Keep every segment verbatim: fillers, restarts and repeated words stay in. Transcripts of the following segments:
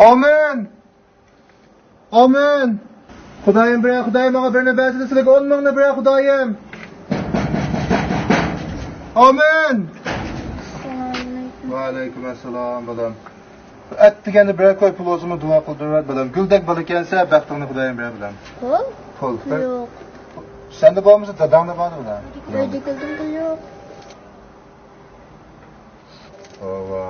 ئامىن! ئامىن! خۇدايىم بىرەر، خۇدايىم ماڭا بىرنى بەرسىدە، سىلىگە ئون مىڭنى بېرەر، خۇدايىم! ئامىن! ۋەئەلەيكۇم ئەسسالام، بالام. ئەتىگەندە بىرەر كوي پۇل بولسىمۇ دۇئا قىلدۇرۇۋەت، بالام. گۈلدەك بالا ئىكەنسەن، بەختىڭنى خۇدايىم بېرەر، بالام. پۇل؟ پۇل. پۇل يوق. سەندە بولمىسا، داداڭدا بار، بالام. ئۆيدىكىدىن پۇل يوق. توۋا.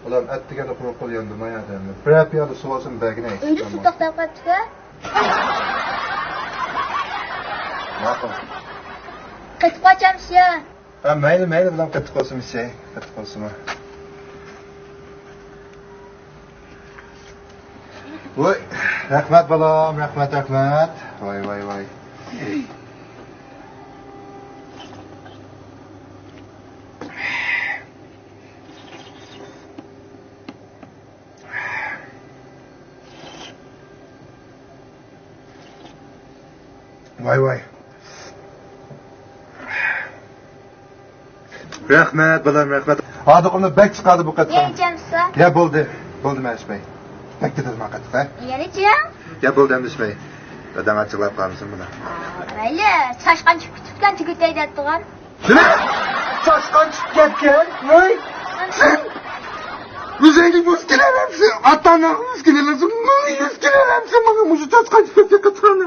بالام، ئەتىگەندە قۇرۇق قول ياندۇرما يا، دەمدە. بىرەر پىيالە سۇ بولسىمۇ بەرگىنە. ئۆيدە سۇ توختاپ قاپتىكەن. ماقۇل. قېتىپ قاچامسىز يا؟ ھە، مەيلى، مەيلى، بالام، قېتىپ قالسىمۇ ئىچەي. قېتىپ قالسىمۇ. ۋاي، رەھمەت، بالام، رەھمەت، رەھمەت. ۋاي، ۋاي، ۋاي. ۋاي، ۋاي. رەھمەت، بالام، رەھمەت. ھاردۇقۇمنى بەك چىقاردى بۇ قېتىق. يەنە ئىچەمسىز؟ يا، بولدى. بولدى، مەن ئىچمەي. بەك دېدىم مەن قېتىق، ھە؟ يەنە ئىچىڭ؟ يا، بولدى، ئەمدى ئىچمەي. داداڭ ئاچچىقلاپ قالمىسۇن بۇنى. مەيلى، چاشقان چىقىپ كېتىپتىكەن، تۈگىتەي دەپتىغان. نېمە؟ چاشقان چىقىپ كەتكەن؟ ۋاي! سەن ئۆزۈڭگە يۈز كېلەلەمسەن؟ ئاتا-ئاناڭغا يۈز كېلەلەمسەن؟ ماڭا يۈز كېلەلەمسەن؟ ماڭا مۇشۇ چاشقان چىقىپ كەتكەن قېتىقنى.